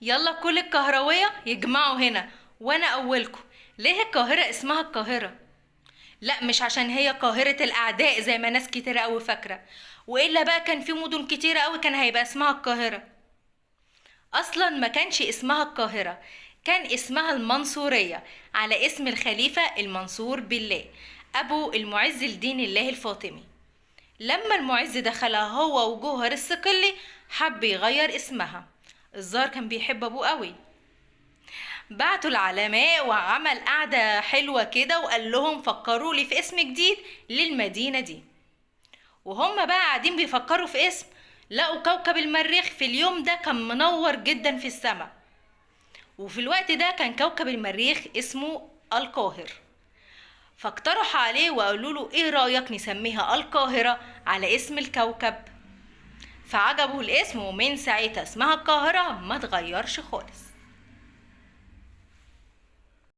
يلا كل الكهروية يجمعوا هنا وانا اولكم. ليه القاهرة اسمها القاهرة؟ لا مش عشان هي قاهرة الاعداء زي ما ناس كتيرة قوي فاكرة، والا بقى كان في مدن كتيرة قوي كان هيبقى اسمها القاهرة. اصلا ما كانش اسمها القاهرة، كان اسمها المنصورية على اسم الخليفة المنصور بالله ابو المعز لدين الله الفاطمي. لما المعز دخلها هو وجوهر الصقلي حب يغير اسمها، الزار كان بيحب ابوه قوي. بعتوا العلماء وعمل قعدة حلوة كده وقال لهم فكروا لي في اسم جديد للمدينة دي. وهم بقى قاعدين بيفكروا في اسم، لقوا كوكب المريخ في اليوم ده كان منور جدا في السماء، وفي الوقت ده كان كوكب المريخ اسمه القاهر. فاقترحوا عليه وقالوا له ايه رأيك نسميها القاهرة على اسم الكوكب؟ فعجبه الاسم، ومن ساعتها اسمها القاهرة ما اتغيرش خالص.